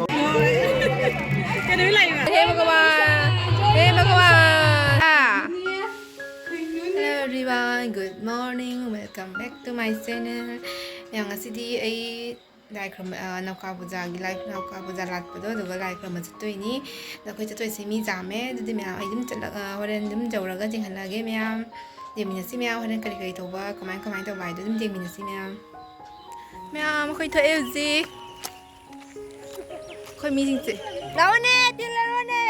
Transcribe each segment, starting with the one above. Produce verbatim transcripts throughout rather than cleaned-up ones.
ꯀꯩꯅꯣ ꯂꯥꯛꯏꯕ? ꯍꯦ ꯚꯒꯋꯥꯟ! ꯍꯦ ꯚꯒꯋꯥꯟ! Hello everyone, good morning, welcome back to my channel. ꯌꯥꯝ ꯉꯁꯤꯗꯤ ꯑꯩ ꯂꯥꯏ ꯈꯨꯔꯨꯝꯕ, ꯑ, ꯅꯧꯀꯥ ꯄꯨꯖꯥꯒꯤ ꯂꯥꯏ, ꯅꯧꯀꯥ ꯄꯨꯖꯥ ꯂꯥꯠꯄꯗꯣ, ꯑꯗꯨꯒ ꯂꯥꯏ ꯈꯨꯔꯨꯝꯕ ꯆꯠꯇꯣꯏꯅꯤ꯫ ꯑꯗꯣ ꯑꯩꯈꯣꯏ ꯆꯠꯇꯣꯏꯁꯦ ꯃꯤ ꯌꯥꯝꯃꯦ꯫ ꯑꯗꯨꯗꯤ ꯃꯌꯥꯝ ꯑꯩ ꯑꯗꯨꯝ ꯆꯠꯂꯒ ꯍꯣꯔꯦꯟ ꯑꯗꯨꯝ ꯌꯧꯔꯒ ꯌꯦꯡꯍꯜꯂꯛꯑꯒꯦ ꯃꯌꯥꯝ꯫ ꯌꯦꯡꯃꯤꯟꯅꯁꯤ ꯃꯌꯥꯝ, ꯍꯣꯔꯦꯟ ꯀꯔꯤ ꯀꯔꯤ ꯇꯧꯕ, ꯀꯃꯥꯏ ꯀꯃꯥꯏ ꯇꯧꯕ ꯍꯥꯏꯗꯣ ꯑꯗꯨꯝ ꯌꯦꯡꯃꯤꯟꯅꯁꯤ ꯃꯌꯥꯝ꯫ ꯃꯌꯥꯝ ꯑꯩꯈꯣꯏ ꯊꯣꯛꯑꯦ ꯍꯧꯖꯤꯛ꯫ ꯑꯩꯈꯣꯏ ꯃꯤꯁꯤꯡꯁꯦ꯫ ꯂꯥꯛꯑꯣꯅꯦ, ꯇꯤꯜꯂꯔꯣꯅꯦ꯫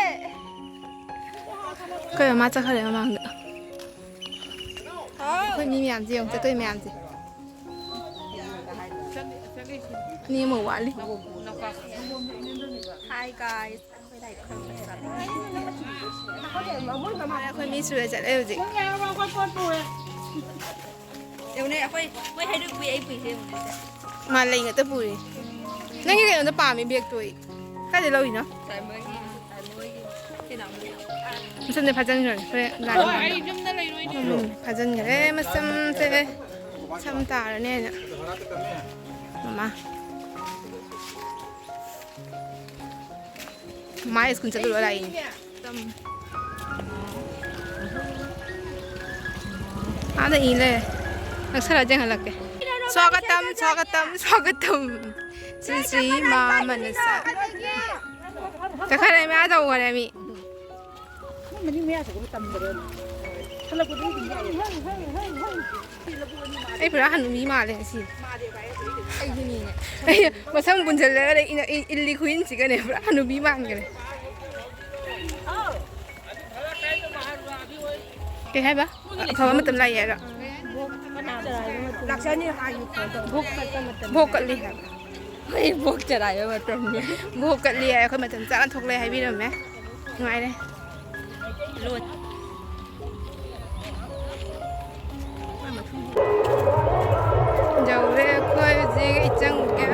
ꯑꯩꯈꯣꯏ ꯃꯃꯥ ꯆꯠꯈ꯭ꯔꯦ ꯃꯃꯥꯡꯗ꯫ ꯑꯩꯈꯣꯏ ꯃꯤ ꯃꯌꯥꯝꯁꯦ ꯌꯦꯡꯉꯨ, ꯆꯠꯇꯣꯏ ꯃꯌꯥꯝꯁꯦ꯫ ꯃꯤ ꯑꯃ ꯋꯥꯠꯂꯤ꯫ Hi guys. ꯑꯩꯈꯣꯏ ꯃꯤ ꯁꯨꯔꯦ ꯆꯠꯂꯦ ꯍꯧꯖꯤꯛ꯫ ꯌꯦꯡꯉꯨꯅꯦ, ꯑꯩꯈꯣꯏ, ꯃꯣꯏ ꯍꯩꯔꯨꯛ ꯄꯨꯏ, ꯑꯩ ꯄꯨꯏꯁꯦ ꯌꯦꯡꯉꯨꯅꯦ꯫ ꯃꯥ ꯂꯩ ꯉꯥꯛꯇ ꯄꯨꯔꯤ꯫ ꯅꯪꯒꯤ ꯀꯩꯅꯣꯗ ꯄꯥꯝꯃꯤ ꯕꯦꯒꯇꯣ ꯑꯩ꯫ ꯀꯥꯏꯗ ꯂꯧꯔꯤꯅꯣ? ꯇꯥꯏꯃꯣꯏꯒꯤ, ꯇꯥꯏꯃꯣꯏꯒꯤ꯫ ꯁꯤ ꯅꯥꯎꯃꯤ꯫ ꯃꯁꯝꯁꯦ ꯐꯥꯖꯤꯟꯈ꯭ꯔꯦ꯫ ꯍꯣꯔꯦꯟ ꯂꯥꯛꯑꯀꯥꯟꯗ꯫ ꯑꯩ ꯌꯨꯝꯗ ꯂꯩꯔꯣꯏꯅꯦ꯫ ꯎꯝ, ꯐꯥꯖꯤꯟꯈ꯭ꯔꯦ ꯃꯁꯝꯁꯦ꯫ ꯁꯝ ꯇꯥꯔꯅꯦꯅ꯫ ꯃꯃꯥ꯫ ꯃꯥ ꯁ꯭ꯀꯨꯜ ꯆꯠꯂꯨꯔ ꯂꯥꯛꯏꯅꯦ꯫ ꯑꯥꯗ ꯏ ꯂꯩꯔꯦ꯫ ꯅꯛꯁꯜꯂ ꯆꯦꯟꯍꯜꯂꯛꯀꯦ꯫ ꯁ꯭ꯋꯥꯒꯇꯝ, ꯁ꯭ꯋꯥꯒꯇꯝ, ꯁ꯭ꯋꯥꯒꯇꯝ꯫ ꯁ꯭ꯔꯤ ꯁ꯭ꯔꯤ ꯃꯥ ꯃꯅꯁꯥ꯫ ꯆꯠꯈ꯭ꯔꯦ, ꯃꯥ ꯇꯧꯈꯔꯦ ꯃꯤ꯫ ꯃꯅꯤꯡ ꯃꯌꯥ ꯆꯠꯈ꯭ꯔꯕ ꯇꯝꯗꯕ꯫ ꯍꯜꯂꯛꯄꯗ ꯑꯗꯨꯝ ꯌꯥꯏꯌꯦ꯫ ꯑꯩ ꯄꯨꯔꯥ ꯍꯅꯨꯕꯤ ꯃꯥꯜꯂꯦ ꯉꯁꯤ꯫ ꯑꯩꯁꯨꯅꯤꯅꯦ꯫ ꯑꯩ ꯃꯁꯝ ꯄꯨꯟꯁꯤꯜꯂꯒ ꯏꯜꯂꯤ ꯈꯨꯏꯟꯁꯤꯒꯅꯦ ꯄꯨꯔꯥ ꯍꯅꯨꯕꯤ ꯃꯥꯟꯈ꯭ꯔꯦ꯫ ꯀꯩ ꯍꯥꯏꯕ? ꯑꯐꯕ ꯃꯇꯝ ꯂꯥꯛꯑꯦ ꯍꯥꯏꯔꯣ? ꯂꯥꯛꯆꯅꯤ ꯍꯥꯏꯌꯨ꯫ ꯚꯣꯛ ꯀꯠꯂꯤ ꯍꯥꯏꯕ꯫ ꯑꯩ ꯚꯣꯛ ꯆꯔꯥꯏꯕ ꯃꯇꯝꯅꯤ꯫ ꯚꯣꯛ ꯀꯠꯂꯤ ꯍꯥꯏ, ꯑꯩꯈꯣꯏ ꯃꯇꯝ ꯆꯥꯅ ꯊꯣꯛꯂꯛꯑꯦ ꯍꯥꯏꯕꯤꯔꯝꯃꯦ꯫ ꯅꯨꯡꯉꯥꯏꯔꯦ꯫ ꯌꯧꯔꯦ ꯑꯩꯈꯣꯏ ꯍꯧꯖꯤꯛ, ꯑꯩ ꯆꯪꯉꯨꯒꯦ꯫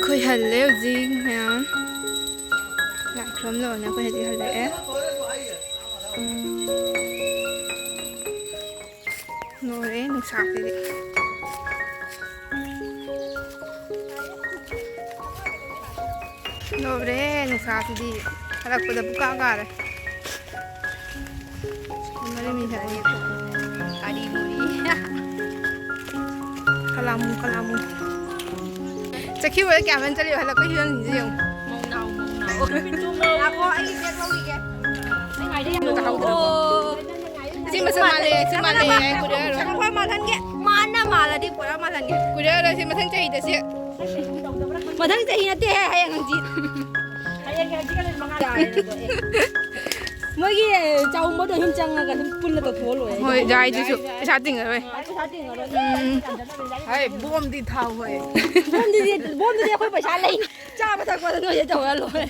ꯑꯩꯈꯣꯏ ꯍꯜꯂꯦ ꯍꯧꯖꯤꯛ ꯃꯌꯥꯝ꯫ ꯂꯥꯏ ꯈꯨꯔꯨꯝ ꯂꯣꯏꯔꯦ, ꯑꯩꯈꯣꯏ ꯍꯧꯖꯤꯛ ꯍꯜꯂꯛꯑꯦ꯫ ꯂꯣꯏꯔꯦ ꯅꯨꯡꯁꯥꯁꯤꯗꯤ꯫ ꯂꯣꯏꯔꯦ ꯅꯨꯡꯁꯥꯁꯤꯗꯤ꯫ ꯍꯜꯂꯛꯄꯗ ꯄꯨꯀꯥ ꯀꯥꯔꯦ꯫ ꯃꯔꯤ ꯃꯤ ꯍꯥꯏꯌꯦ꯫ ꯀꯥꯔꯤ ꯃꯨꯔꯤ꯫ ꯀꯂꯥꯃꯨ, ꯀꯂꯥꯃꯨ꯫ ꯆꯠꯈꯤꯕꯗ ꯀꯌꯥꯝ ꯍꯟ ꯆꯠꯂꯤꯕ, ꯍꯜꯂꯛꯄꯒꯤ ꯐꯤꯕꯝꯁꯤꯡꯁꯦ ꯌꯦꯡꯉꯨ꯫ ꯃꯧ ꯅꯥꯎ, ꯃꯧ ꯅꯥꯎ꯫ ꯉꯥꯏꯈꯣ, ꯑꯩꯒꯤ bag ꯂꯧꯈꯤꯒꯦ꯫ ꯑꯩ ꯉꯥꯏꯗ ꯌꯥꯝ ꯇꯥꯍꯧꯗ꯭ꯔꯕꯣ? ꯑꯣ꯫ ꯁꯤ ꯃꯁꯛ ꯃꯥꯜꯂꯦ, ꯁꯤ ꯃꯥꯜꯂꯦ, ꯑꯩ ꯀꯨꯏꯔꯦ ꯌꯥꯔꯣꯏ꯫ ꯁꯪꯒꯣꯏ ꯃꯥꯜꯍꯟꯒꯦ꯫ ꯃꯥꯅ ꯃꯥꯜꯂꯗꯤ ꯄꯨꯔꯥ ꯃꯥꯜꯍꯟꯒꯦ꯫ ꯀꯨꯏꯔꯦ ꯌꯥꯔꯣꯏ, ꯁꯤ ꯃꯊꯪ ꯆꯍꯤꯗ ꯁꯤ꯫ ꯃꯊꯪ ꯆꯍꯤ ꯅꯠꯇꯦꯍꯦ, ꯍꯌꯦꯡ ꯍꯪꯆꯤꯠ꯫ ꯍꯌꯦꯡ ꯍꯪꯆꯤꯠ ꯀꯥꯂꯦꯟ ꯃꯉꯥ ꯇꯥꯔꯦ ꯑꯗꯣ, ꯑꯦ꯫ ꯃꯣꯏꯒꯤ ꯆꯥꯎꯝꯕꯗꯣ ꯑꯗꯨꯝ ꯆꯪꯉꯒ ꯑꯗꯨꯝ ꯄꯨꯟꯅ ꯇꯧꯊꯣꯛꯑ ꯂꯣꯏꯔꯦ꯫ ꯍꯣꯏ, ꯌꯥꯏꯗꯨꯁꯨ ꯄꯩꯁꯥ ꯇꯤꯡꯉꯔꯣꯏ꯫ ꯄꯩꯁꯥ ꯇꯤꯡꯉꯔꯣꯏ꯫ ꯎꯝ꯫ ꯍꯥꯏ, ꯕꯣꯝꯗꯤ ꯊꯥꯎ ꯍꯣꯏ꯫ ꯕꯣꯝꯗꯨꯗꯤ, ꯕꯣꯝꯗꯨꯗꯤ ꯑꯩꯈꯣꯏ ꯄꯩꯁꯥ ꯂꯩ꯫ ꯆꯥꯕ ꯊꯛꯄꯗ ꯅꯣꯏꯗ ꯇꯧꯔ ꯂꯣꯏꯔꯦ꯫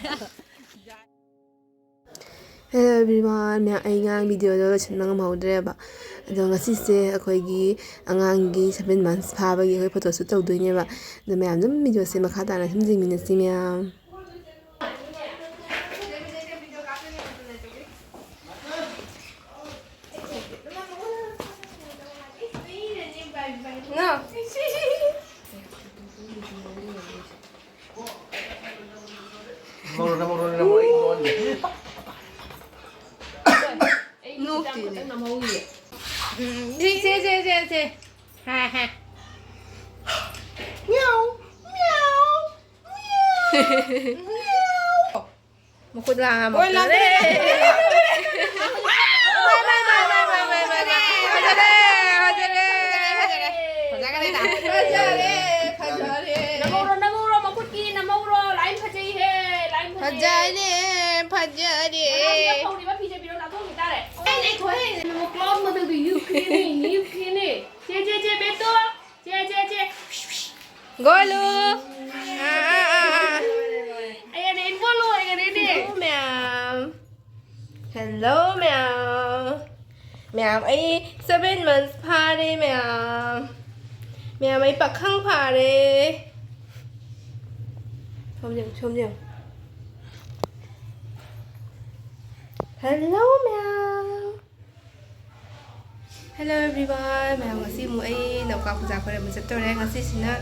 Hello everyone, ꯃꯌꯥꯝ, ꯑꯩ ꯉꯔꯥꯡ video ꯗꯣ ꯂꯣꯏꯁꯤꯟꯕ ꯉꯝꯍꯧꯗ꯭ꯔꯦꯕ꯫ ꯑꯗꯣ ꯉꯁꯤꯁꯦ ꯑꯩꯈꯣꯏꯒꯤ ꯑꯉꯥꯡꯒꯤ seven months ꯐꯥꯕꯒꯤ ꯑꯩꯈꯣꯏ photo shoot ꯇꯧꯗꯣꯏꯅꯦꯕ꯫ ꯑꯗꯣ ꯃꯌꯥꯝ ꯑꯗꯨꯝ video ꯁꯦ ꯃꯈꯥ ꯇꯥꯅ ꯁꯨꯝ ꯌꯦꯡꯃꯤꯟꯅꯁꯤ ꯃꯌꯥꯝ꯫ ꯅꯣꯛꯇꯦꯅꯦ꯫ ꯎꯝ, ꯁꯦ, ꯁꯦ, ꯁꯦ, ꯁꯦ꯫ ꯍꯥ, ꯍꯥ꯫ ꯃꯤꯌꯥꯎ, ꯃꯤꯌꯥꯎ, ꯃꯤꯌꯥꯎ꯫ ꯃꯈꯨꯠ ꯂꯥꯡꯉ ꯍꯣꯏ, ꯃꯈꯨꯠ꯫ ꯂꯥꯡꯊꯣꯛꯑꯦ, ꯂꯥꯡꯊꯣꯛꯑꯦ, ꯂꯥꯡꯊꯣꯛꯑꯦ꯫ ꯐꯖꯔꯦ, ꯐꯖꯔꯦ꯫ ꯐꯖꯔꯦ, ꯐꯖꯔꯦ꯫ ꯐꯖꯔꯦ, ꯐꯖꯔꯦ꯫ ꯅꯃꯧꯔꯣ, ꯅꯃꯧꯔꯣ, ꯃꯈꯨꯠꯀꯤ ꯅꯃꯧꯔꯣ, line ꯐꯖꯩꯍꯦ, line ꯐꯖꯩꯍꯦ꯫ ꯐꯖꯔꯦ, ꯐꯖꯔꯦ꯫ ꯅꯅꯥꯎꯁꯤꯅ ꯐꯧꯔꯤꯕ ꯐꯤꯁꯦ ꯄꯤꯔꯣ, ꯂꯥꯛꯊꯣꯛꯈꯤ ꯇꯥꯔꯦ꯫ ꯑꯩ ꯂꯩꯊꯣꯛꯑꯦ꯫ ꯅꯃꯧ cloud ꯃꯊꯛꯇ you cream ꯅꯤ, you cream ꯅꯤ꯫ ꯆꯦ, ꯆꯦ, ꯆꯦ, ꯕꯦꯇꯣ꯫ ꯆꯦ, ꯆꯦ, ꯆꯦ꯫ ꯒꯣꯂꯨ꯫ ꯑꯥ, ꯑꯥ, ꯑꯥ, ꯑꯥ꯫ ꯑꯩ ꯑꯅꯦ ꯏꯟꯕꯣꯂꯨ, ꯑꯩ ꯑꯅꯦꯅꯦ꯫ Hello ꯃꯌꯥꯝ꯫ Hello ꯃꯌꯥꯝ꯫ ꯃꯌꯥꯝ, ꯑꯩ seven months ꯐꯥꯔꯦ ꯃꯌꯥꯝ꯫ ꯃꯌꯥꯝ, ꯑꯩ ꯄꯥꯈꯪ ꯐꯥꯔꯦ꯫ ꯁꯣꯝ ꯌꯦꯡꯉꯨ, ꯁꯣꯝ ꯌꯦꯡꯉꯨ꯫ Hello ꯃꯌꯥꯝ꯫ Hello everyone꯫ ꯃꯌꯥꯝ, ꯉꯁꯤ ꯑꯃꯨꯛ ꯑꯩ ꯅꯧꯀꯥ ꯄꯨꯖꯥ ꯈꯣꯏꯔꯝꯕ ꯆꯠꯇꯣꯔꯦ꯫ ꯉꯁꯤꯁꯤꯅ,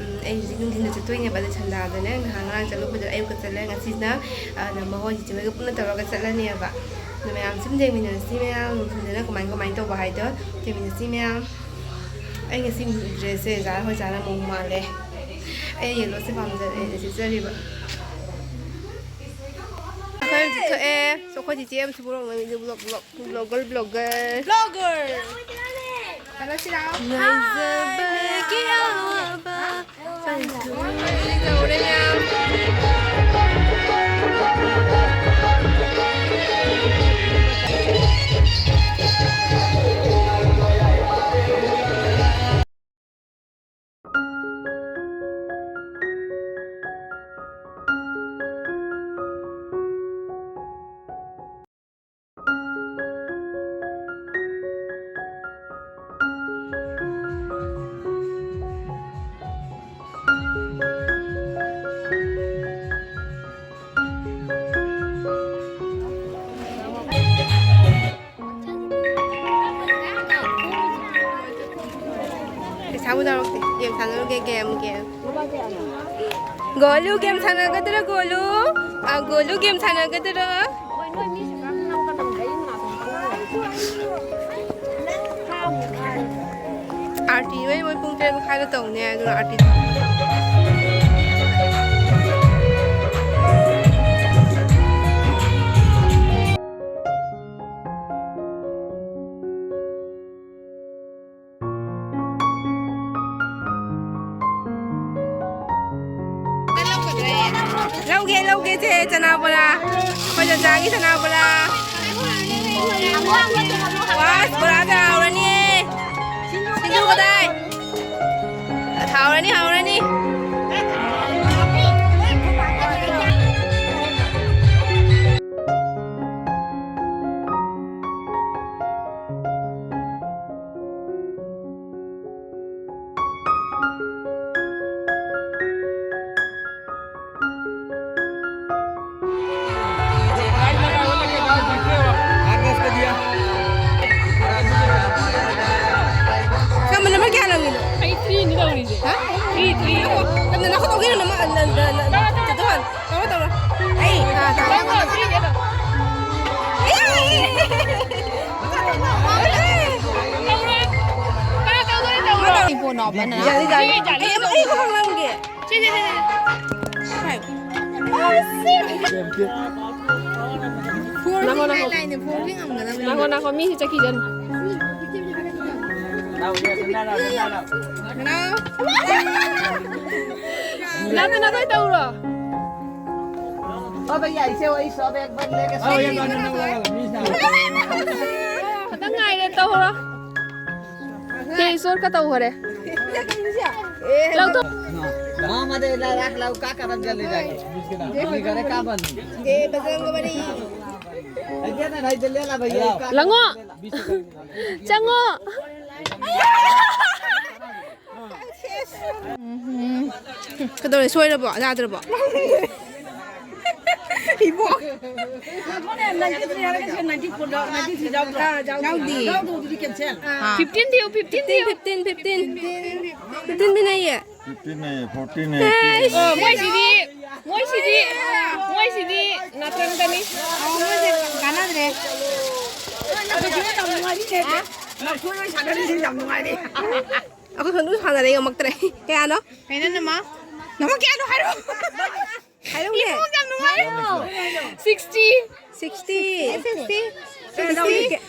ꯎꯝ, ꯑꯩ ꯍꯧꯖꯤꯛ ꯅꯨꯡꯊꯤꯟꯗ ꯆꯠꯇꯣꯏꯅꯦꯕ, ꯑꯗꯣ ꯁꯟꯗꯥꯗꯅꯦ꯫ ꯅꯍꯥꯟ ꯉꯔꯥꯡ ꯆꯠꯂꯨꯕꯗꯣ ꯑꯌꯨꯛꯇ ꯆꯠꯂꯦ꯫ ꯉꯁꯤꯁꯤꯅ, ꯑ, ꯅꯝꯃ ꯍꯣꯏ ꯆꯤꯆꯦ ꯍꯣꯏꯒ ꯄꯨꯟꯅ ꯇꯧꯔꯒ ꯆꯠꯂꯅꯦꯕ꯫ ꯑꯗꯣ ꯃꯌꯥꯝ ꯁꯨꯝ ꯌꯦꯡꯃꯤꯟꯅꯔꯁꯤ ꯃꯌꯥꯝ, ꯅꯨꯡꯊꯤꯟꯗꯅ ꯀꯃꯥꯏ ꯀꯃꯥꯏꯅ ꯇꯧꯕ ꯍꯥꯏꯗꯣ ꯌꯦꯡꯃꯤꯟꯅꯁꯤ ꯃꯌꯥꯝ꯫ ꯑꯩ ꯉꯁꯤ dressꯁꯦ ꯖꯥꯔꯥ ꯍꯣꯏ ꯖꯥꯔꯥ ꯃꯑꯣꯡ ꯃꯥꯜꯂꯦ꯫ ꯑꯩ yellowꯁꯦ ꯄꯥꯝꯖꯔꯦ, ꯑꯩꯅ ꯁꯦꯠꯆꯔꯤꯕ꯫ ꯑꯩꯈꯣꯏ ꯍꯧꯖꯤꯛ ꯊꯣꯛꯑꯦ꯫ ꯑꯩꯈꯣꯏ ꯆꯤꯆꯦ ꯑꯃꯁꯨ ꯄꯨꯔꯛꯂꯝꯃꯤ, vlog, vlog, vlogger, vlogger꯫ Vlogger꯫ ꯆꯠꯂꯁꯤꯔꯣ? ꯉꯥꯏꯖꯕꯒꯤ ꯑꯋꯥꯕ ꯇꯧꯔꯦ ꯃꯌꯥꯝ꯫ ꯄꯩꯁꯥꯕꯨ ꯌꯥꯎꯔꯛꯇꯦ꯫ Game ꯁꯥꯟꯅꯔꯨꯒꯦ, game, game꯫ ꯒꯣꯂꯨ game ꯁꯥꯟꯅꯒꯗ꯭ꯔꯥ, ꯒꯣꯂꯨ? ꯑ, ꯒꯣꯂꯨ game ꯁꯥꯟꯅꯒꯗ꯭ꯔꯥ? ꯑꯥꯔꯇꯤ ꯍꯣꯏ ꯃꯣꯏ ꯄꯨꯡ ꯇꯔꯦꯠ ꯃꯈꯥꯏꯗ ꯇꯧꯅꯤ ꯍꯥꯏ, ꯑꯗꯨꯅ ꯑꯥꯔꯇꯤ꯫ ꯂꯧꯒꯦ, ꯂꯧꯒꯦ, ꯆꯦ, ꯆꯅꯥ ꯕꯣꯔꯥ꯫ ꯑꯩꯈꯣꯏ ꯆꯆꯥꯒꯤ ꯆꯅꯥ ꯕꯣꯔꯥ꯫ ꯋꯥꯁ, ꯕꯣꯔꯥꯁꯦ ꯍꯥꯎꯔꯅꯤꯌꯦ꯫ ꯁꯤꯡꯖꯨ ꯀꯗꯥꯏ? ꯍꯥꯎꯔꯅꯤ, ꯍꯥꯎꯔꯅꯤ꯫ ꯅꯪ ꯅꯈꯨꯠ ꯇꯧꯒꯤꯅꯣ, ꯅꯃ-, ꯅ-, ꯅ-, ꯅ-, ꯇꯧꯔꯣ, ꯇꯧꯔꯣ꯫ ꯑꯩ, ꯑꯥ, ꯇꯧꯔꯣ꯫ ꯌꯥꯅꯤ, ꯌꯥꯅꯤ꯫ ꯑꯩ, ꯑꯩ ꯈꯨꯠ ꯍꯥꯡꯂꯝꯒꯦ꯫ ꯅꯈꯣ, ꯅꯈꯣ꯫ ꯅꯈꯣ, ꯅꯈꯣ, ꯃꯤꯁꯤ ꯆꯠꯈꯤꯖꯅꯨ꯫ ꯅꯠꯇ ꯅꯠꯇ ꯇꯧꯔꯣ꯫ ओ भैया, ऐसे वही सब एक बार लेके आओ, ये गाना ना वाला, मीस ना। ꯈꯇꯪ ꯉꯥꯏꯔꯦ, ꯇꯧꯔꯣ꯫ ꯁꯦ, ꯏꯁꯣꯔ ꯀ ꯇꯧꯈꯔꯦ꯫ ꯂꯧꯊꯣꯛ꯫ हाँ, हाँ, मत इला रख ला, का करब जल्दी जाके। अपनी घरे का बन? जय बजरंग बली। ऐसे ना भाई, जल्दी ला भैया, का ꯂꯪꯉꯣ꯫ ꯆꯪꯉꯣ꯫ ꯎꯝ꯫ ꯀꯩꯗꯧꯔꯦ? ꯁꯣꯏꯔꯕꯣ? ꯌꯥꯗ꯭ꯔꯕꯣ? ꯏꯕꯣꯛ꯫ ꯅꯪꯉꯣꯟꯗ ninety three ꯍꯥꯏꯔꯒ ꯁꯤꯗ ninety four ꯌꯥꯎ-, ninety three ꯌꯥꯎꯗ꯭ꯔꯣ? ꯑꯥ, ꯌꯥꯎꯗꯦ꯫ ꯌꯥꯎꯗꯦ꯫ ꯌꯥꯎꯗꯕꯗꯨꯗꯤ cancel꯫ ꯑꯥ꯫ Fifteen ꯊꯤꯌꯨ, fifteen ꯊꯤꯌꯨ꯫ Fifteen, fifteen꯫ Fifteen ꯊꯤꯅꯩꯌꯦ꯫ Fifteen ꯅꯦ, fourteen ꯅꯦ, ꯑꯦ, eighteen ꯅꯦ꯫ ꯑꯣ, ꯃꯣꯏꯁꯤꯗꯤ, ꯃꯣꯏꯁꯤꯗꯤ, ꯃꯣꯏꯁꯤꯗꯤ ꯅꯥꯇ꯭ꯔꯪꯗꯅꯤ꯫ ꯑꯣ, ꯃꯣꯏꯁꯦ ꯀꯥꯟꯅꯗ꯭ꯔꯦ꯫ ꯅꯈꯣꯏ ꯌꯥꯝ ꯅꯨꯡꯉꯥꯏꯔꯤ꯫ ꯅꯈꯣꯏ ꯁꯥꯟꯅꯔꯤꯁꯤ ꯌꯥꯝ ꯅꯨꯡꯉꯥꯏꯔꯤ꯫ ꯑꯩꯈꯣꯏ ꯈꯪꯗꯨ ꯁꯥꯟꯅꯔꯦ, ꯉꯝꯃꯛꯇ꯭ꯔꯦ꯫ ꯀꯩꯅꯣ ꯅꯃ? ꯅꯃ ꯀꯌꯥꯅꯣ ꯍꯥꯏꯔꯣ꯫ ꯍꯥꯏꯔꯛꯎꯅꯦ꯫ ꯏꯕꯣꯛ ꯌꯥꯝ ꯅꯨꯡꯉꯥꯏꯔꯦ꯫ Sixty꯫ Sixty꯫ Sixty꯫ Sixty꯫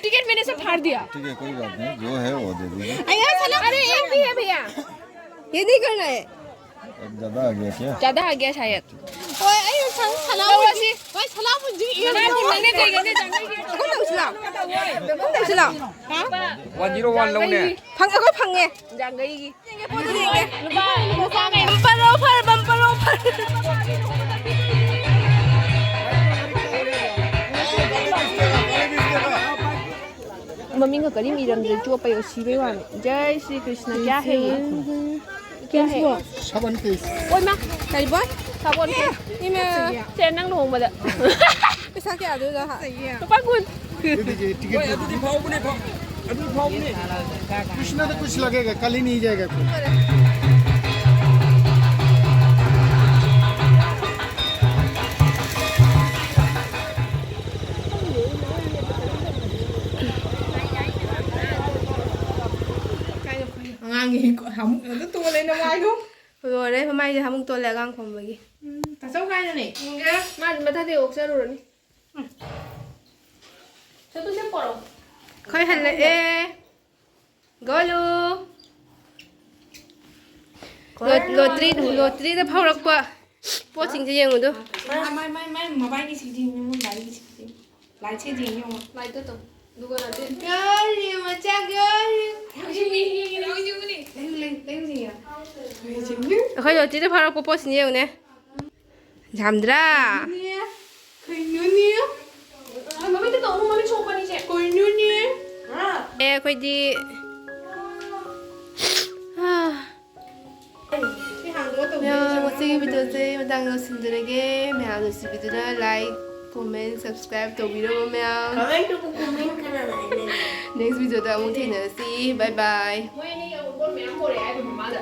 Ticket मैंने से फाड़ दिया। ठीक है, कोई बात नहीं, जो है वो दे दीजिए। अरे, एक भी है भैया। ये नहीं करना है। अब ज्यादा आ गया क्या? ज्यादा आ गया शायद। ꯍꯣꯏ, ꯑꯩ ꯁꯪ ꯁꯅꯥ ꯇꯧꯔꯁꯤ꯫ ꯍꯣꯏ, ꯁꯅꯥꯕꯨꯟꯁꯤ ꯏꯔꯣ꯫ ꯁꯅꯥꯕꯨꯟ ꯅꯪꯅꯦ ꯀꯩꯒꯤꯅꯣ ꯖꯥꯡꯒꯩꯒꯤ? ꯑꯩꯈꯣꯏ ꯇꯧꯁꯤ ꯂꯥꯎ꯫ ꯑꯩꯈꯣꯏ ꯇꯧꯁꯤ ꯂꯥꯎ꯫ ꯍꯥ? One zero one ꯂꯧꯅꯦ꯫ ꯐꯪ-, ꯑꯩꯈꯣꯏ ꯐꯪꯉꯦ꯫ ꯖꯥꯡꯒꯩꯒꯤ꯫ ꯌꯦꯡꯒꯦ, ꯄꯣꯠꯇꯨ ꯌꯦꯡꯒꯦ꯫ ꯂꯨꯄꯥ, ꯂꯨꯄꯥ ꯀꯩꯅꯣ? Bumper offer, bumper offer꯫ ꯃꯃꯤꯡꯒ ꯀꯔꯤꯝ ꯏꯔꯝꯗ꯭ꯔꯦ, ꯆꯣꯞꯄꯩ ꯁꯤꯕꯩ ꯋꯥꯅꯤ꯫ ꯖꯩ ꯁ꯭ꯔꯤ ꯀ꯭ꯔꯤꯁꯅ, ꯀꯌꯥ ꯍꯦ ꯌꯦ? ꯀꯌꯥ ꯍꯦ? ꯁꯥꯕꯟ ꯀꯦꯁ꯫ ꯑꯣꯏꯃꯥ! ꯀꯔꯤꯕꯣ? ꯁꯥꯕꯟ ꯀꯦꯁ꯫ ꯏꯃꯥ! ꯁꯦ, ꯅꯪ ꯂꯨꯍꯣꯡꯕꯗ꯫ ꯄꯩꯁꯥ ꯀꯌꯥꯗꯨꯗ ꯍꯥ? ꯂꯨꯄꯥ ꯀꯨꯟ꯫ ꯑꯗꯨꯗꯤ ꯇꯤꯀꯦꯠ ꯍꯣꯏ, ꯑꯗꯨꯗꯤ ꯐꯥꯎꯕꯅꯦ, ꯐꯥꯎ-, ꯑꯗꯨ ꯐꯥꯎꯕꯅꯦ꯫ कुछ ना तो कुछ लगेगा, कल ही नहीं जाएगा फिर। ꯑꯉꯥꯡꯒꯤ ꯍꯥꯃꯨꯛ ꯉꯥꯛꯇ ꯇꯣꯜꯂꯦ ꯅꯃꯥꯏꯗꯣ꯫ ꯂꯣꯏꯔꯦ, ꯃꯃꯥꯏꯁꯦ ꯍꯥꯃꯨꯛ ꯇꯣꯜꯂꯦ ꯑꯉꯥꯡ ꯈꯣꯝꯕꯒꯤ꯫ ꯎꯝ, ꯇꯥꯆꯧ ꯀꯥꯏꯗꯅꯦ? ꯃꯥꯗꯤ ꯃꯊꯛꯇꯩ ꯑꯣꯛꯆꯔꯨꯔꯅꯤ꯫ ꯎꯝ꯫ ꯆꯠꯇꯨꯁꯦ ꯄꯣꯔꯛꯑꯣ꯫ ꯑꯩꯈꯣꯏ ꯍꯜꯂꯛꯑꯦ꯫ ꯒꯣꯂꯨ꯫ ꯂꯣ-, ꯂꯣꯇ꯭ꯔꯤ, ꯂꯣꯇ꯭ꯔꯤꯗ ꯐꯥꯎꯔꯛꯄ ꯄꯣꯠꯁꯤꯡꯁꯦ ꯌꯦꯡꯉꯨꯗꯨ꯫ ꯃꯥꯏ, ꯃꯥꯏ, ꯃꯥꯏ, ꯃꯥꯏ ꯃꯕꯥꯏꯒꯤ ꯁꯤꯗꯤ ꯌꯦꯡꯉꯨ, ꯂꯥꯏꯒꯤ ꯁꯤꯗꯤ꯫ ꯂꯥꯏꯠꯁꯦ ꯌꯦꯡꯉꯨ꯫ ꯂꯥꯏꯠꯇꯣ ꯇꯧ꯫ ꯑꯗꯨꯒ ꯅꯠꯇꯦ꯫ ꯒꯣꯂꯨ ꯃꯆꯥ ꯒꯣꯂꯨ꯫ ꯂꯩꯌꯨ, ꯂꯩꯌꯨ, ꯂꯩꯌꯨ, ꯂꯩꯌꯨ, ꯂꯩꯌꯨ, ꯂꯩꯌꯨ꯫ ꯑꯩꯈꯣꯏ ꯂꯣꯇ꯭ꯔꯤꯗ ꯐꯥꯎꯔꯛꯄ ꯄꯣꯠꯁꯤꯡꯁꯦ ꯌꯦꯡꯉꯨꯅꯦ꯫ ꯌꯥꯝꯗ꯭ꯔꯥ? ꯀꯩꯅꯣꯅꯦ? ꯃꯃꯤꯠꯇ ꯇꯧꯅꯨ, ꯃꯃꯤꯠ ꯁꯣꯛꯄꯅꯤ ꯁꯦ꯫ ꯀꯩꯅꯣꯅꯦ? ꯑꯦ, ꯑꯩꯈꯣꯏꯗꯤ, ꯑꯥ꯫ ꯁꯤ ꯍꯥꯡꯗꯣꯛꯑ ꯇꯧꯕꯤꯔꯣ꯫ ꯃꯌꯥꯝ, ꯉꯁꯤꯒꯤ video ꯁꯦ ꯃꯇꯥꯡ ꯌꯧꯁꯤꯟꯖꯔꯒꯦ꯫ ꯃꯌꯥꯝ ꯅꯨꯡꯁꯤꯕꯤꯗꯨꯅ like, comment, subscribe ꯇꯧꯕꯤꯔꯝꯃꯣ ꯃꯌꯥꯝ꯫ Comment ꯇꯨꯕꯨ comment ꯀꯅꯥꯅ ꯍꯥꯏꯅꯒꯦ? Next video ꯗ ꯑꯃꯨꯛ ꯊꯦꯡꯅꯔꯁꯤ꯫ Bye bye꯫ ꯃꯣꯏ ꯑꯅꯤꯒꯤ ꯑꯃꯨꯛ ꯄꯣꯠ ꯃꯌꯥꯝ ꯄꯣꯔꯛꯑꯦ ꯍꯥꯏꯕ ꯃꯃꯥꯗ꯫